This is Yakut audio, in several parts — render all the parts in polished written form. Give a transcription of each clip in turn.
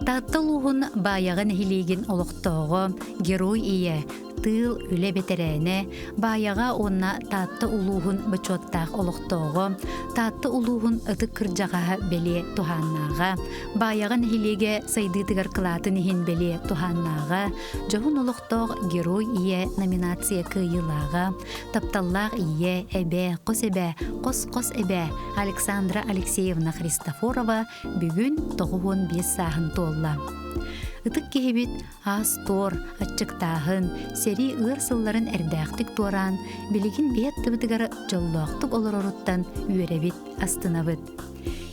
Таатта улууһун Баайаҕа нэһилиэгин олохтооҕо, Герой ийэ, тыыл, үлэ бэтэрээнэ, Баайаҕа уонна Таатта улууһун бочуоттаах олохтооҕо, Таатта улууһун ытык кырдьаҕаһа бэлиэ туһааннааҕа, Баайаҕа нэһилиэгэ сайдыытыгар кылаатын иһин бэлиэ туһааннааҕа, дьоһун олохтоох Герой ийэ номинация кыайыылааҕа, тапталлаах ийэ, эбээ, хос эбээ, хос-хос эбээ Александра Алексеевна Христофорова бүгүн 95 сааһын туолла. Ытык киһибит аас-туор, аччыктааһын, сэрии ыар сылларын эрдээхтик туораан, билигин биһи аттыбытыгар дьоллоохтук олороруттан үөрэбит, астынабыт.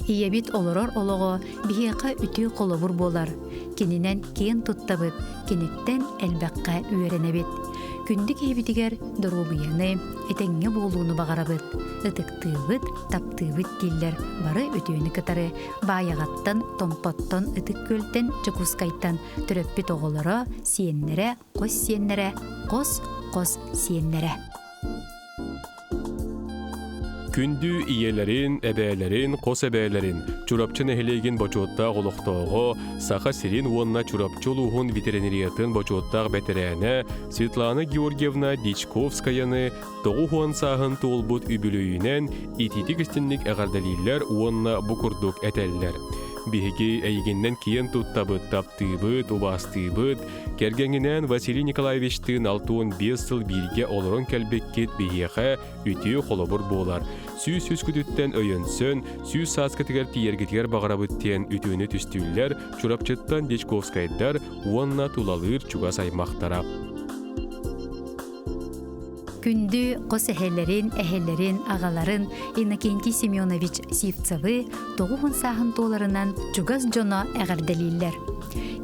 Ийэбит олорор олоҕо биһиэхэ үтүө холобур буолар. Кининэн киэн туттабыт, киниттэн элбэххэ үөрэнэбит. Күндү киһибитигэр доруобуйаны, этэҥҥэ буолууну баҕарабыт. Ытыктыыбыт, таптыыбыт дииллэр бары үтүөнү кытары Баайаҕаттан, Томпоттон, Ытык Күөлтэн, Дьокуускайтан төрөппүт оҕолоро, сиэннэрэ, хос сиэннэрэ, хос-хос сиэннэрэ. Күндү ийэлэрин, эбээлэрин, хос эбээлэрин, Чурапчы нэһилиэгин бочуоттаах олохтооҕо, Саха сирин уонна Чурапчы улууһун ветеринариятын бочуоттаах бэтэрээнэ Светлана Георгиевна Дьячковскаяны 90 сааһын туолбут үбүлүөйүнэн итиитик истинник эҕэрдэлииллэр уонна бу курдук этэллэр. Биһиги эйигиннэн киэн туттабыт, таптыыбыт, убаастыыбыт, Кэргэҥҥинээн Василий Николаевичтыын 65 сыл бииргэ олорон кэлбиккит биһиэхэ үтүө холобур буолар. 103 күтүттэн өйөнсөн, 100 сааскытыгар тиийэргитигэр баҕарабыт диэн үтүөнү түстүүллэр Чурапчыттан Дьячковскайдар уонна тулалыыр чугас аймахтара. Күндү хос эһэлэрин, эһэлэрин, аҕаларын Иннокентий Семенович Сивцевы 90 сааһын туоларынан чугас дьоно эҕэрдэлииллэр.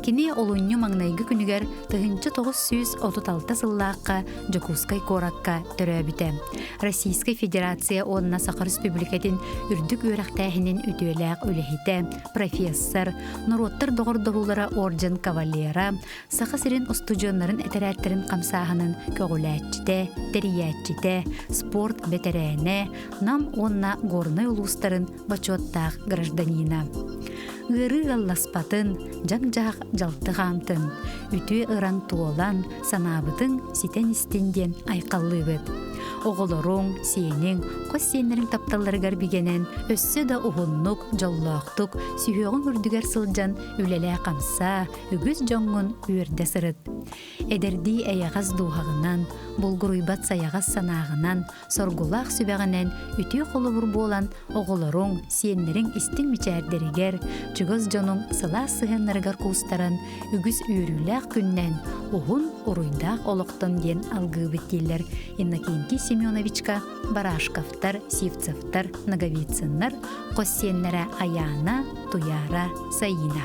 Кини олунньу маҥнайгы күнүгэр 1936 сыллаахха Дьокуускай куоракка төрөөбүтэ. Российскай Федерация уонна Саха Республикатын үрдүк үөрэхтээһинин үтүөлээх үлэһитэ, профессор, норуоттар доҕордоһуулара орден кавалера, Саха сирин устудьуоннарын этэрээттэрин хамсааһынын көҕүлээччитэ, тэрийээччитэ, спорт бэтэрээнэ, Нам уонна Горнай улуустарын бочуоттаах гражданина. Ыарыы ыалласпатын, дьаҥ-дьаһах дьалты хаамтын, үтүө ыран туолан, санаабытыҥ ситэн истин диэн айхаллыыбыт. Оҕолоруҥ, сиэниҥ, хос сиэннэриҥ тапталларыгар бигэнэн, өссө да уһуннук, дьоллоохтук, сүһүөҕүҥ үрдүгэр сылдьан үлэлээ-хамсаа, үгүс дьоҥҥун үөрдэ сырыт. Эдэрдии эйэҕэс дууһаҕынан, булгуруйбат сайаҕас санааҕынан, соргулаах сүбэҕинэн үтүө холобур буолан оҕолоруҥ, сиэннэриҥ истиҥ мичээрдэригэр, чугас дьонуҥ сылаас сыһыаннарыгар куустаран үгүс үөрүүлээх күннэн, уһун уруйдаах олохтон диэн алгыыбыт дииллэр Иннокентий Семеновичка Барашковтар, Сивцевтар, Ноговицыннар хос сиэннэрэ Айаана, Туяра, Саина.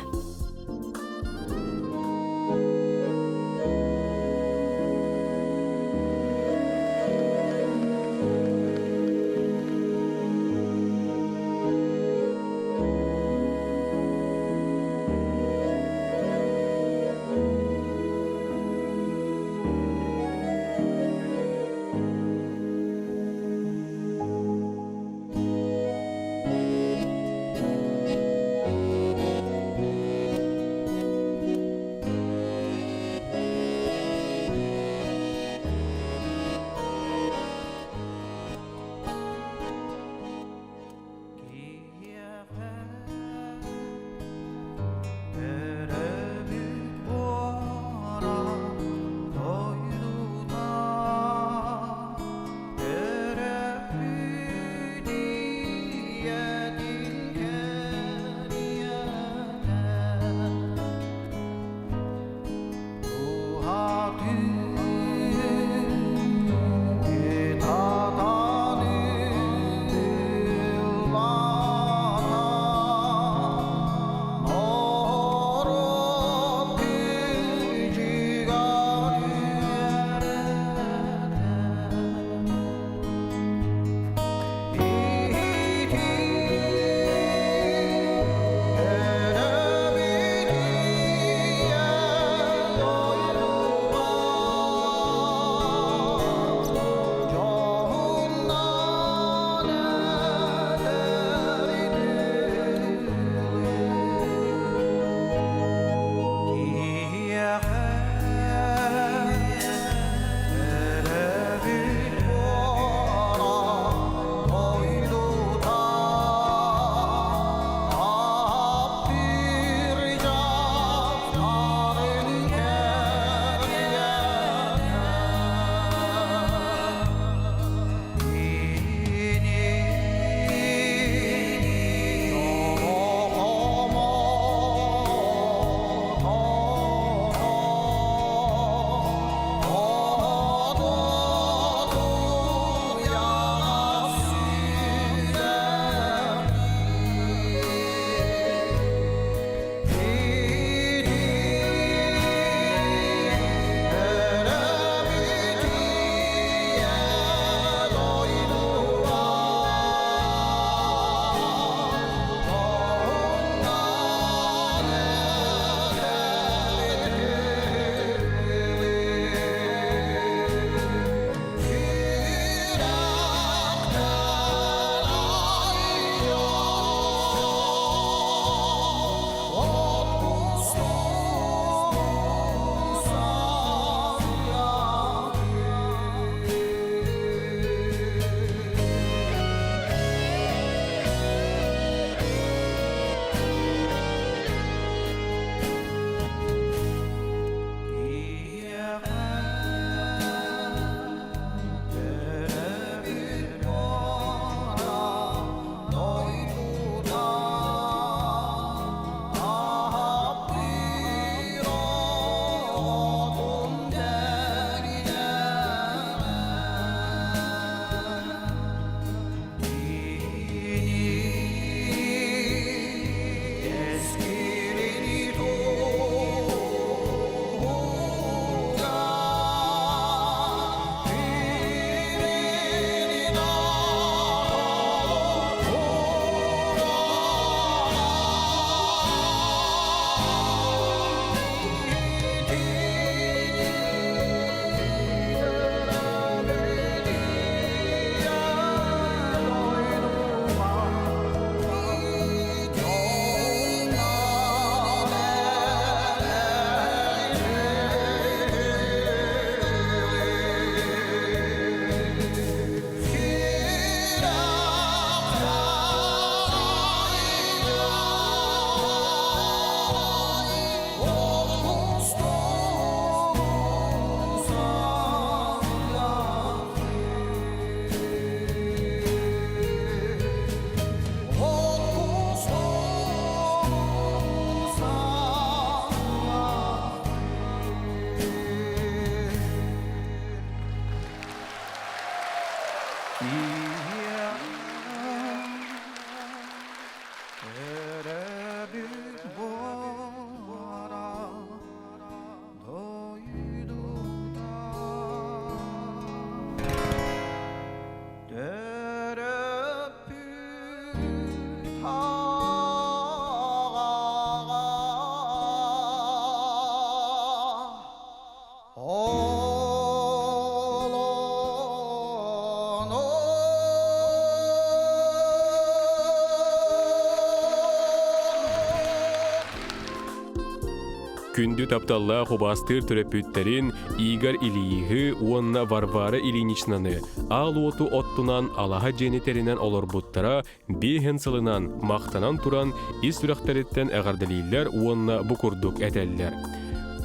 Күндү тапталлаах убаастыыр төрөппүттэрин Игорь Ильиһы уонна Варвара Ильиничнаны аал уоту оттунан алаһа дьиэни тэринэн олорбуттара биэһин сылынан махтанан туран ис сүрэхтэриттэн эҕэрдэлииллэр уонна бу курдук этэллэр.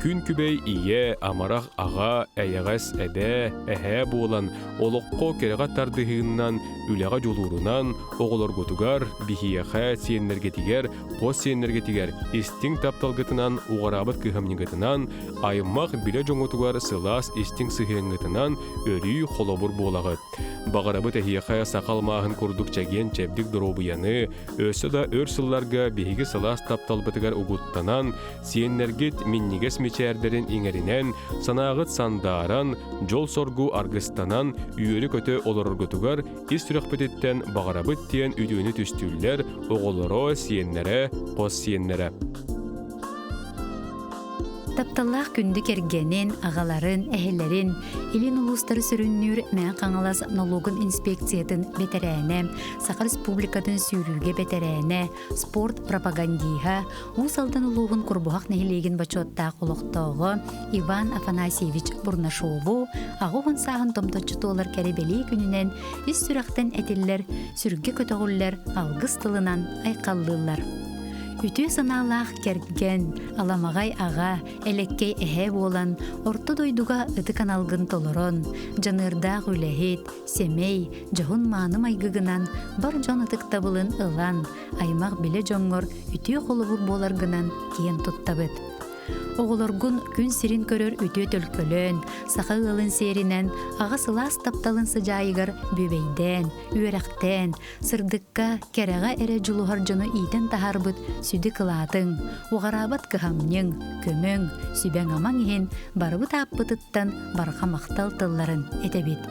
Күн күбэй ийэ, амарах аҕа, эйэҕэс эбээ, эһээ буолан олоххо кэрэҕэ тардыһыыннан, үлэҕэ дьулуурунан, оҕолоргутугар, биһиэхэ, сиэннэргитигэр, хос сиэннэргитигэр истиҥ тапталгытынан, уҕараабыт кыһамньыгытынан, аймах билэ дьоҥҥутугар сылаас истиҥ сыһыаҥҥытынан өрүү холобур буолаҕыт. Баҕарабыт эһиэхэ саха алмааһын курдук чэгиэн-чэбдик доруобуйаны, өссө да өр сылларга биһиги сылаас тапталбытыгар угуттанан, сиэннэргит минньигэс мичээрдэрин иҥэринэн, санааҕыт сандааран, дьол-соргу аргыстанан, үөрэ-көтө олороргутугар ис сүрэхпититтэн баҕарабыт диэн үтүөнү түстүүллэр оҕолоро, сиэннэрэ, хос сиэннэрэ. Тапталлаах күндү кэргэнин, аҕаларын, эһэлэрин, илин улуустары сүрүннүүр Мэҥэ Хаҥалас нолуогун инспекциятын бэтэрээнэ, Саха Республикатын сүүрүүгэ бэтэрээнэ, спорт пропагандиһа, Уус Алдан улууһун Курбуһах нэһилиэгин бочуоттаах олохтооҕо Иван Афанасьевич Бурнашову 80 сааһын томточчу туолар кэрэ бэлиэ күнүнэн ис сүрэхтэн этиллэр, сүргэ көтөҕүллэр алгыс тылынан айхаллыыллар. Үтүө санаалаах кэргэн, аламаҕай аҕа, элэккэй эһээ буолан, орто дойдуга ытык аналгын толорон, дьаныардаах үлэһит, сэмэй, дьоһун-мааны майгыгынан бар дьон ытыктабылын ылан, аймах-билэ дьоҥҥор үтүө холобур буоларгынан киэн туттабыт. Оҕолоргун күн сирин көрөр үтүө төлкөлөөн, саха ыалын сиэринэн аҕа сылаас тапталын сыдьаайыгар бүөбэйдээн, үөрэхтээн, сырдыкка, кэрэҕэ эрэ дьулуһар дьону иитэн таһаарбыт сүдү кылаатыҥ, уҕараабат кыһамньыҥ, көмөҥ, сүбэҥ-амаҥ иһин барыбыт ааппытыттан барҕа махтал тылларын этэбит.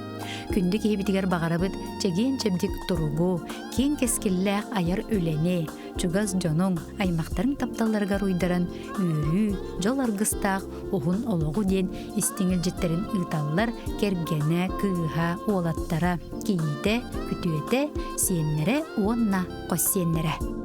Күндү киһибитигэр баҕарабыт чэгиэн-чэбдик туругу, киэҥ кэскиллээх айар үлэни, чугас дьонуҥ, аймахтарыҥ тапталларыгар уйдаран үөрүү, дьол аргыстаах уһун олоҕу диэн истиҥ илдьиттэрин ыыталлар кэргэнэ, кыыһа, уолаттара, кийиитэ, күтүөтэ, сиэннэрэ уонна хос сиэннэрэ.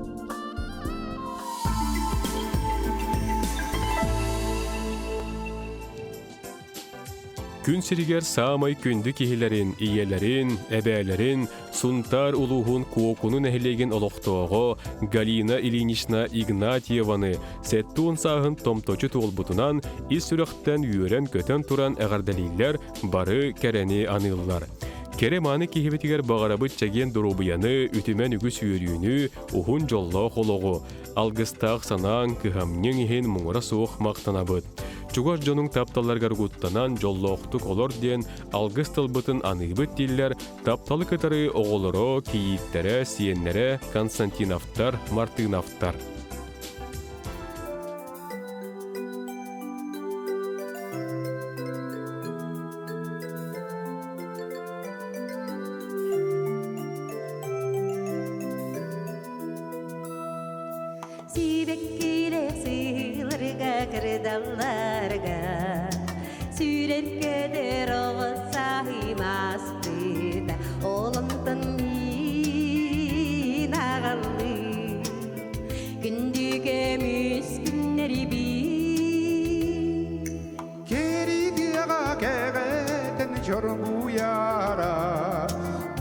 Күн сиригэр саамай күндү киһилэрин, ийэлэрин, эбээлэрин Сунтаар улууһун Куокуну нэһилиэгин олохтооҕо Галина Ильинична Игнатьеваны 70 сааһын томточу туолбутунан ис сүрэхтэн үөрэн-көтөн туран эҕэрдэлииллэр, бары кэрэни аныыллар. Кэрэ-мааны киһибитигэр баҕарабыт чэгиэн доруобуйаны, үтүмэн үгүс үөрүүнү, уһун дьоллоох олоҕу, Алгыстаах санааҥ, кыһамньыҥ иһин муҥура суох махтанабыт. Чугас дьонуҥ тапталларыгар угуттанан дьоллоохтук олор диэн алгыс тылбытын аныыбыт дииллэр тапталы кытары оҕолоро, кийииттэрэ, сиэннэрэ Константиновтар, Мартыновтар. Сибэккилээх сыһыыларга кырдалларга Сүүрэр көтөр оҕо сааһым ааспыта Ол онтон миин аҕаллыы Күндү көмүс күннэри Кэритиэҕэ кэҕэтэн чоргуйара,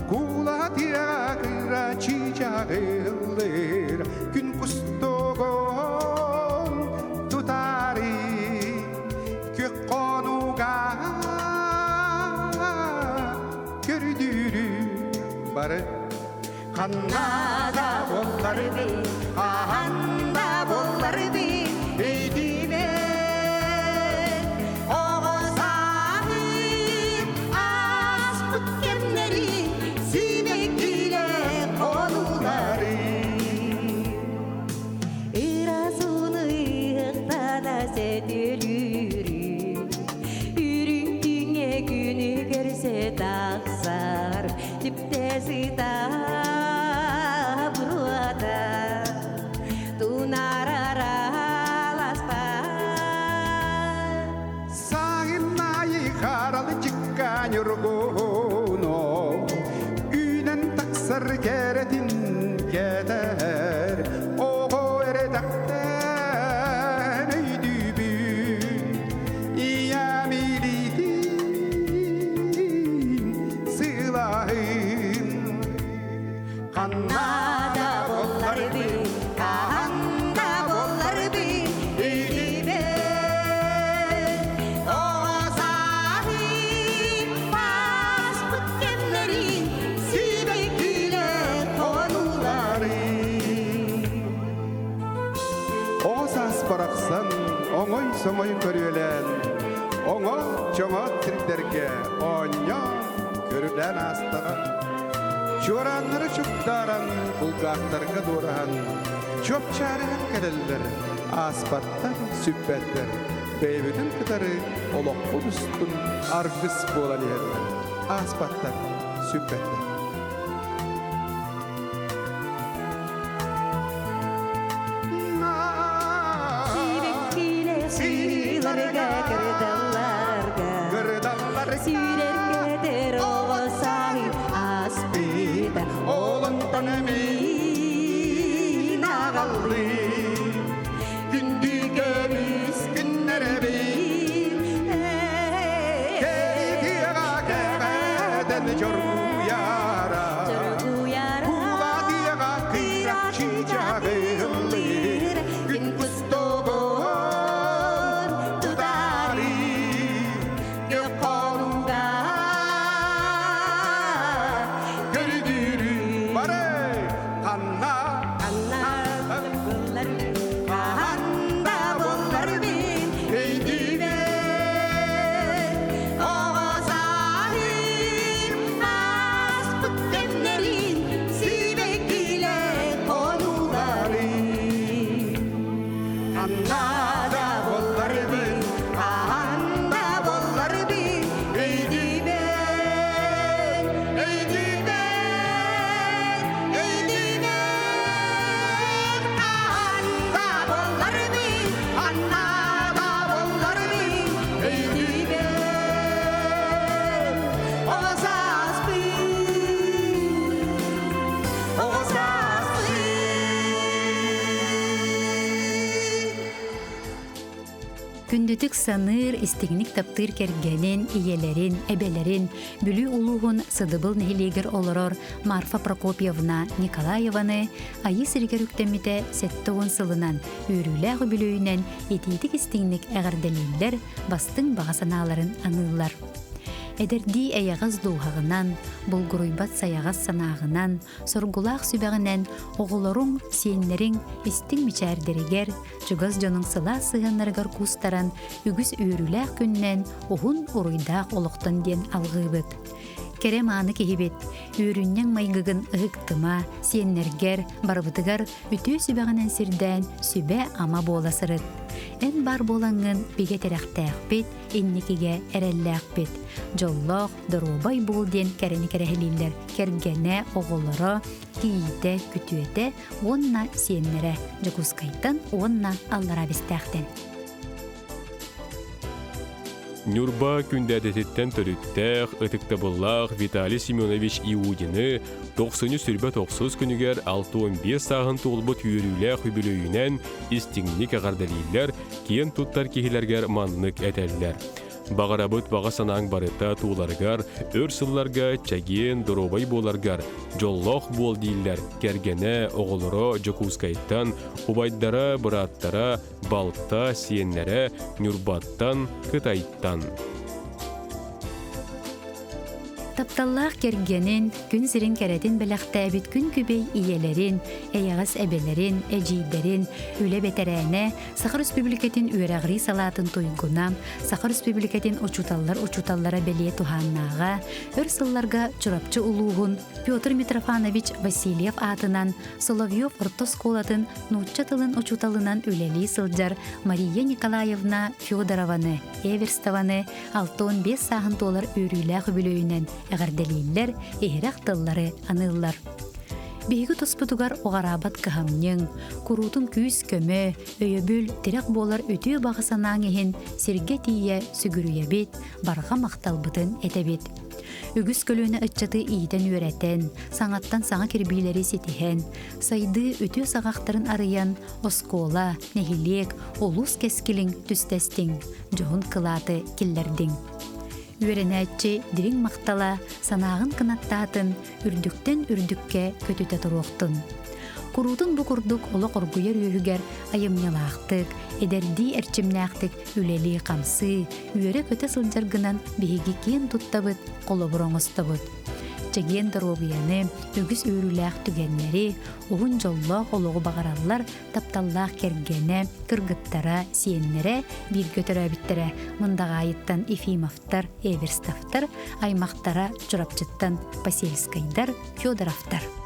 Куулатыаҕа кыра чыычааҕыллыр, Күн кустугун тутаары, Күөх хонууга көрдүүрү бары. Ханна да буолларбын, хаһан да буолларбын, өйдүүбүн. Оҕо сааһым ааспыт кэмнэри сибэккилэ хонуулары. Ыраас ууну ыһыктана сөтүөлүүрү, Үрүҥ күҥҥэ күнү көрсө тахсар, Түптэ сыта буруота, тунаарараласпа. Сааһын аайы харалы чыкка ньургуно, Үүнэн тахсар кэрэтин кэтэр, Оҕо эрэдэхтэн өйдүүбүн. Саас барахсан оҥой-соҥой көрүөлээн, оҥо-чоҥо сирдэргэ оонньоон, көрүлээн аастаҕа. Чуорааннары чугдааран, булгаахтарга дуораһан, чуопчаарыһан кэлэллэр, ааспаттар, сүппэттэр, бэйэбитин кытары олохпут устун аргыс буолан иһэллэр, ааспаттар, сүппэттэр. Сибэккилэ кырдалларга сүүрэр көтөр оҕо сааһым ааспыта Олонтон мин аҕаллыы күндү көмүс күннэрэбин кэритиэҕэ кэҕэтэн чоргуйара Кулатыаҕа кыыраччы чаҕыллыр күн кустугун тутаары Көххолуга көрдүүрү бары ханна Ханна буллар ханда буллар мин өйдүүбэ оҕо сааһым ааспыт кэмнэрин сибэккилэ хонууларын Ханна да булларбын ханда булларбын өйдүүбэ өйдүүбэ өйдүүбэ ханда булларбын ханна да булларбын өйдүүбэ оҕо сааспын оҕо сааспын Күндүтүк саныыр, истиҥник таптыыр кэргэнин, ийэлэрин, эбэлэрин Бүлүү улууһун Сыдыбыл нэһилиэгэр олорор Марфа Прокопьевна Николаеваны Айыы сиригэр үктэммитэ 70 сылынан үөрүүлээх үбүлүөйүнэн итиитик истиҥник эҕэрдэлииллэр, бастыҥ баҕа санааларын аныыллар. Эдэрдии эйэҕэс дууһаҕынан, булгуруйбат сайаҕас санааҕынан, соргулаах сүбэҕинэн оҕолоруҥ, сиэннэриҥ истиҥ мичээрдэригэр, чугас дьонуҥ сылаас сыһыаннарыгар куустаран үгүс үөрүүлээх күннэн уһун уруйдаах олохтон диэн алҕыыбыт. Кэрэ мааны киһибит, үөрүнньэҥ майгыгын ыһыктыма, сиэннэргэр, барыбытыгар үтүө сүбэҕинэн сирдээн сүбэ-ама буола сырыт. Эн баар буолаҥҥын бигэ тирэхтээхпит, инникигэ эрэллээхпит. Дьоллоох, доруобай буол диэн кэрэни кэрэһилииллэр кэргэнэ, оҕолоро, кийиитэ, күтүөтэ уонна сиэннэрэ Дьокуускайтан уонна Аллараа Бэстээхтэн. Ньурба күндээдэтиттэн төрүттээх, ытыктабыллаах Виталий Семенович Иудины тохсунньу сүрбэ тохсус күнүгэр 65 сааһын туолбут үөрүүлээх үбүлүөйүнэн истиҥник эҕэрдэлииллэр, киэн туттар киһилэргэр маннык этэллэр. Баҕарабыт баҕа санааҥ барыта тууларыгар, өр сылларга чэгиэн, доруобай буоларгар, дьоллоох буол дииллэр кэргэнэ, оҕолоро Дьокуускайтан, убайдара, бырааттара, балта, сиэннэрэ Ньурбаттан, Кытайтан. Тапталлаах кэргэнин, күн сирин кэрэтин бэлэхтээбит күн күбэй ийэлэрин, эйэҕэс эбэлэрин, эдьиийдэрин, үлэ бэтэрээнэ, Саха Республикатын үөрэҕирии салаатын туйгуна, Саха Республикатын учууталлар учууталлара бэлиэ туһааннааҕа, өр сылларга Чурапчы улууһун Петр Митрофанович Васильев аатынан Соловьев орто оскуолатын нуучча тылын учууталынан үлэлии сылдьар Мария Николаевна Федорованы, Эверстованы 65 сааһын туолар үөрүүлээх үбүлүөйүнэн эҕэрдэлииллэр, иһирэх тыллары аныыллар. Биһиги туспутугар уҕараабат кыһамньыҥ, куруутун күүс-көмө, өйөбүл, тирэх буолар үтүө баҕа санааҥ иһин сиргэ тиийэ сүгүрүйэбит, барҕа махталбытын этэбит. Үгүс көлүөнэ ыччаты иитэн-үөрэтэн, саҥаттан саҥа кирбиилэри ситиһэн, сайдыы үтүө саҕахтарын арыйан, оскуола, нэһилиэк, улуус кэскилиҥ түстэстиҥ, дьоһун кылааты киллэрдиҥ. Үөрэнээччи дириҥ махтала санааҕын кынаттаатын, үрдүктэн үрдүккэ көтүтэ туруохтун. Куруутун бу курдук олох оргуйар үөһүгэр айымньылаахтык, эдэрдии эрчимнээхтик үлэлии-хамсыы, үөрэ-көтө сылдьаргынан биһиги киэн туттабыт, холобур оҥостобут. чэгиэн доруобуйаны, үгүс үөрүүлээх түгэннэри, уһун дьоллоох олоҕу баҕараллар тапталлаах кэргэнэ, кыргыттара, сиэннэрэ, бииргэ төрөөбүттэрэ Мындаҕаайыттан Ефимовтар, Эверстовтар, аймахтара Чурапчыттан Посельскайдар, Федоровтар.